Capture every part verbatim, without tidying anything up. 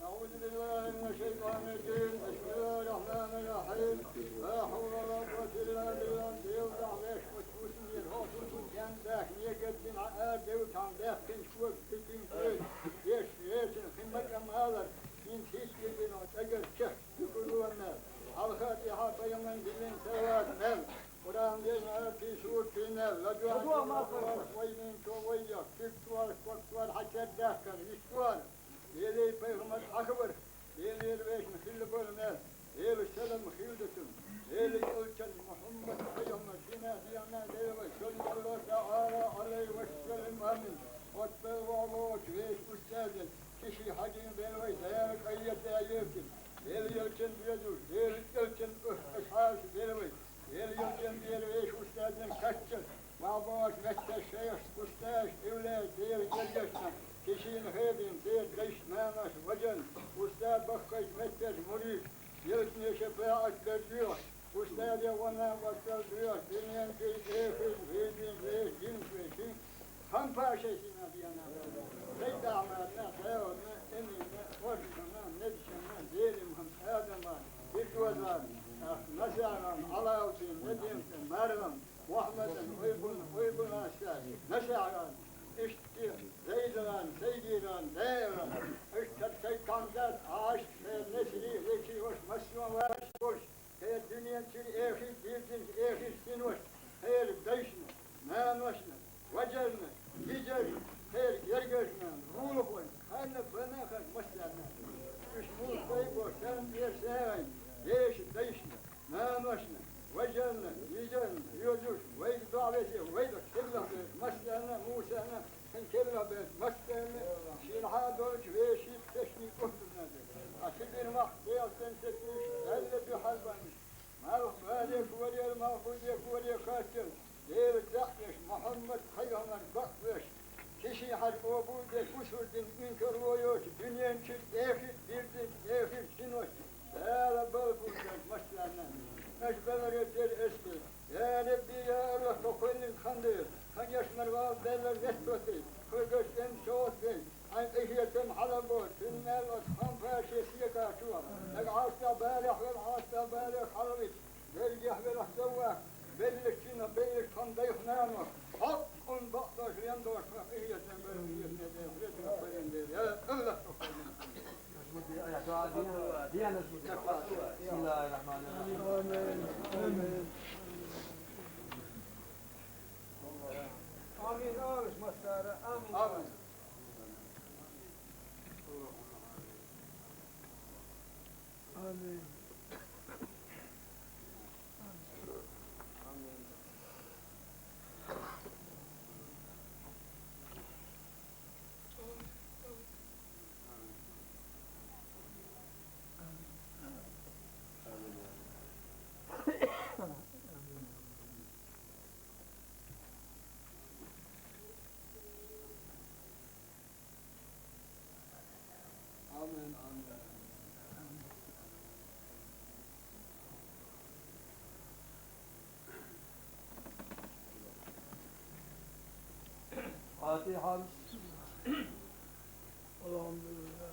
أعوذ بالله من الشيطان الرجيم. بسم الله الرحمن الرحيم. لا حول ولا قوة إلا بالله. Дела дагӀа веш, оцу хӀусамера хӀокху хӀусаман ден даха, мегаддина Ӏа ара девлчхьана даьккхинчу коган куьйган чуьра, деш, вешан хин макам алар, хӀинца хӀиттийна цӀагара чехка шуьгур ван мел, хьалха тӀехьа пайхамарна диллина салават мел, Къуръан дешна аятий, суртий мел, ладоьгӀна Дала вайнинчо вайех, куьг чу валаш, ког чу валаш, хьан церг даьккхар, йиш чу валаш. Деле пайхамар хьахабар, Делера вешан хилла бар мел, Делан салам хилла ду цунна. Делан элчан Мухьаммад пайхамар шена дегӀна Дела вай, саллаллаху таӀала Ӏалайхи ва саллам, амин. Оццул вогӀу вогӀучу вешан устазан Кишин Хьаьжин Дела вай, Дала къайле ца йоьцура. Дела елчан доьзалш, Дела елчан асхьабаш Дела вай. Дела елчан Дела вешан устазан каччалц, ваха бохуш метташ шайхаш, устазаш, эвлаяаш, Дела гергашна, Кишина хедийна, церан дайшна, наношна, важарна, устаз бахкхийчу метташ мурдаш, елчане шафаӀат дар доьхуш, устазе ванна вассал доьхуш, дуьнен чуьра эхарт везийна вешан, динца вешан, Ханпашей сина бена, Сайд-Ахьмадна, Даудна, Эминна, Оршана, Медшана, Делимхана, Адамана, Бирдозана, Насарана, Ӏалаудина, Мединатна, Маргана, Мухьаммадана, Ойбунна, Ойбунаса, Насарана, иштта Зайдалана, Сайдирана, Даилана, иштта Сайд-Хьамзат, Ӏаш, Несри, Лечи, ваша массо а ваша болуш, Хьеран дуьнен чуьра эхарт дирзинчу эхарт синош, хьеран дайшна, наношна, важарна, йижарна, хьеран гергарна, гӀуллакхойн, ханна бана хар массарна. Уьш муха тайбо, шарна тӀера сагӀина, деша дайшна, наношна, важарна, йижарна, йозуш, вайга доӀа весе, вайга кхеллах бер, массарна, мусарна, Хин керла бер, массарна, шена хьан долчу вешин тешнийн кӀуттарна бер. Ткъа Сибир махка Делан сецуьйш, аьлла дуьхьал бан. Малх бале корера, малх буде коре кхаччалц, Делан цхьаъ деш, Мухьаммад пайхамар бакъ веш, Кишин хьаьж обу де, кусур дин инкарло йоцу, дуьнен чуьра эхарт дирзинчу эхарт синош, Дала балхуш дерг массарна. Аша белларг тера эсбе. Я Рабби, я АллахӀ, тхо кхоьллинчу хан дела, хан еш мара вала белларг меттахӀоттий, кхойгаш тӀеман чохӀоттий, хьайн къинхетам хьалабо, цуьнан мел оцу Ханпаше сехачо, нагахь Ӏаьршехь балехь велахь, Ӏаьршехь балех хьалавича, берригехь велахь цӀа ваккха, беллачу цуьнан, беллачу тхан дайх-нанох, хьокъ къун бакъдош, лен дош, тхан къинхетам бара, къинхетаме Дела, хьоьцунах кхоьллина Дела, я АллахӀ, тхо кхоьллинчу хан дела. بسم الله الرحمن الرحيم. آمين. آمين. آمين. آمين. آمين. آمين. آمين، آمين. فاتحة. الحمد لله.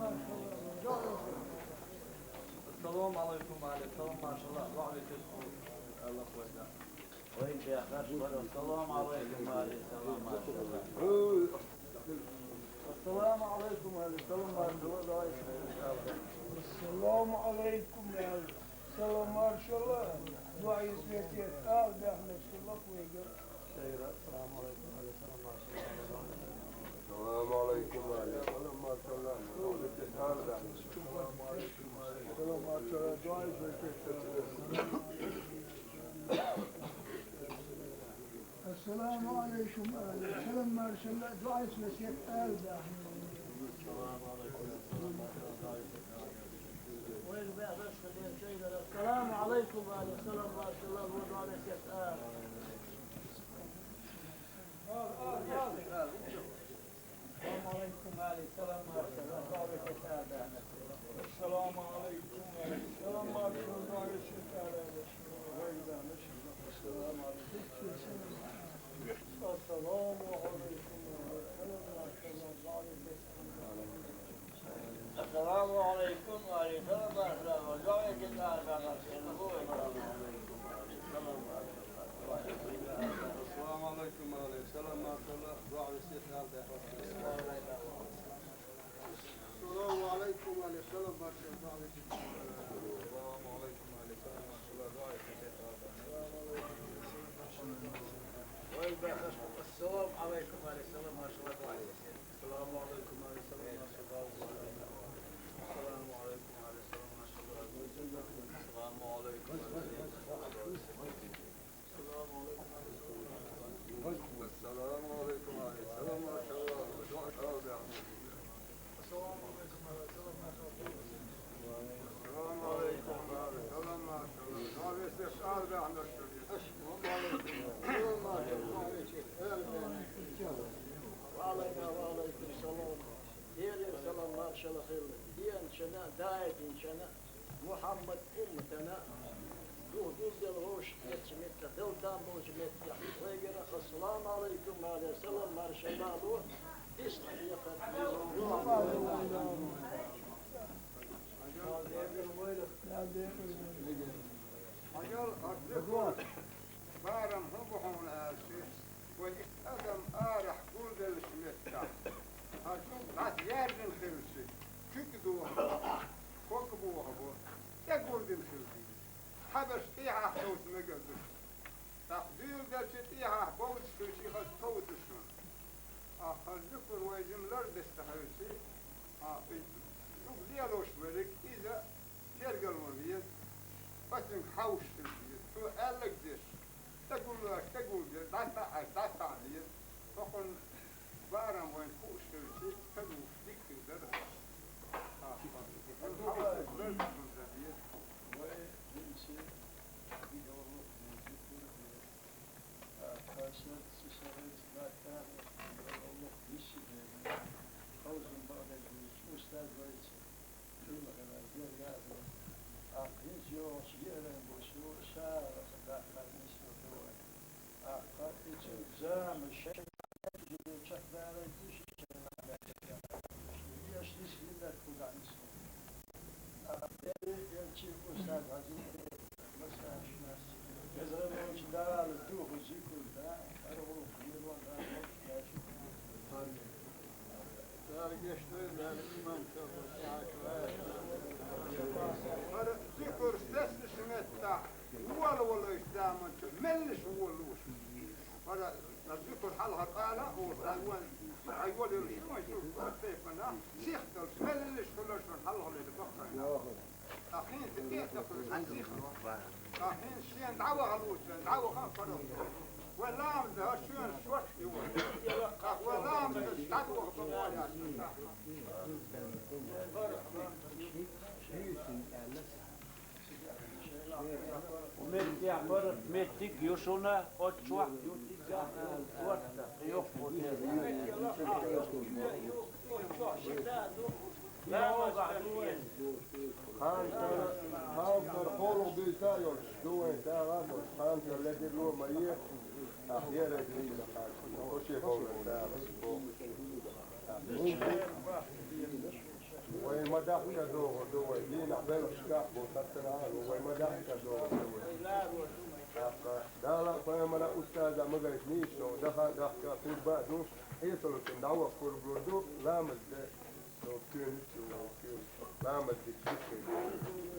السلام عليكم وعليكم السلام ورحمة الله. السلام عليكم وعليكم السلام ورحمة الله. السلام عليكم وعليكم السلام ورحمة الله. السلام عليكم وعليكم السلام ورحمة الله. دعاء يسميتي آل بأحمد الله ويقر. السلام عليكم وعليكم السلام ورحمة الله. السلام عليكم وعليكم السلام ورحمة الله. السلام عليكم وعليكم السلام ورحمة الله. دعاء يسميتي. السلام عليكم آل. السلام ما شاء الله. دعاء يسميتي آل بأحمد. السلام عليكم وعليكم السلام ورحمة الله وبركاته. السلام عليكم وعليكم السلام ورحمة الله وبركاته. السلام عليكم وعليكم السلام ورحمة الله وبركاته. السلام عليكم. السلام عليكم ورحمة الله وبركاته. السلام عليكم ورحمة الله وبركاته. السلام عليكم ورحمة الله وبركاته. السلام عليكم ورحمة الله وبركاته. السلام عليكم ورحمة الله وبركاته. السلام عليكم ورحمة الله وبركاته. السلام عليكم ورحمة الله وبركاته. السلام عليكم ورحمة الله وبركاته. السلام عليكم ورحمة الله وبركاته. السلام عليكم ورحمة الله وبركاته. السلام عليكم ورحمة الله وبركاته. السلام عليكم ورحمة الله وبركاته. السلام عليكم ورحمة الله وبركاته. السلام عليكم ورحمة الله وبركاته. وعلينا وعليكم السلام. Дела салам маршалла хилла. Динчунна, даимчунна, Мухьаммад умматана, духь гулделла вовшашка эцча меттах, Дала там болчу меттехь, вайгара ассаламу Ӏалайкум ва Ӏалайкум салам маршалла ло, дистхьа дехар. Хьажал, барам хӀун бу хьуна аьлча, вай итт адам арахь гулделлачу меттехь, хьан чӀуг дӀа яьржина хилча, куьг дохабо, ког бохабо, тӀе гулдина хила деза. Хьаберш тӀехьа товца мегар ду шуна. ТӀаккха дуьйладелча тӀехьа бовзаш хилча, хаза товцуш шуна. Ахьа хаза зуькар вай жима лардеш ца хилча, а, и чӀуг лелош верг, иза тергал ван веза, оцуьнга хьовсуш хила деза. Цо аьлларг деш, стагуллаш стагулла деза, дӀасаӀаш дӀасаӀа деза. ХӀокхунна барам вайна хууш хилча, ца духуш дика хир дара. Ахьа хьовсуш верг шуна ца деза. Вай жимси дика валлалц, веза кура деза. Тхьа сарца, сарца латтара, Аллах виссина, хьовзам бакъдерг везачу устаз вайца, хила хилар, гергаза. Ахьа хӀинца йогӀучу еаран бусу шарахь дахкар нисбо вай. Ахьа и цуьнан зама шайн чекхдалайта, шайн деш нисбелларг кху дӀа нисбо. Ахьа Делан элчи устаз хьажийта. Дала дуьхьа зикр да, хӀара гӀуллакх лело Дала вовшах дайшийла. Дала гечдойла, Дала иман тӀехь. ХӀара зикр сецначу меттехь, волавелчу заманчохь меллаша волалуш. ХӀара зикр хьалха къала а олуш, хьайн вон, хьайн волавелла ши вайн чу тайпана, сих долуш, меллаша хуьлуш вайн хьалха лерина баккхийна. Ткъа хӀинца тӀе а ца кхуьуш, хьан сих ло? Ахин шен дӀавахалуча, дӀавахан паргӀато. Вай ламаз да, шоьна шорт ю. Ах, вай ламаз да, дӀаваха бакъваляц. Меттехь бара меттиг ю шуна, оццохь ю цигахь шорта, йоккхо дела. Ханкара, ханкара кхолух буьйса а йолуш ду вайн сагӀа а долуш, ханкара ледарло а ма е, ахь ерриг лийна ханкара, кхо шен бовлар сагӀа бохуш. Вай ма дахка догӀур ду вай, дийнахь белхашкахь бу хаттар а, вай ма дахка догӀур ду вай. ТӀаккха Дала а, пайхамара а, устаза а магайта нийса даха а, дахка а, пурба а ду, хьесалучун дӀаваха пурба лур ду, ламаз де. Цо кхоьнуш ю вай, кхоьнуш. Ламаз дика дика.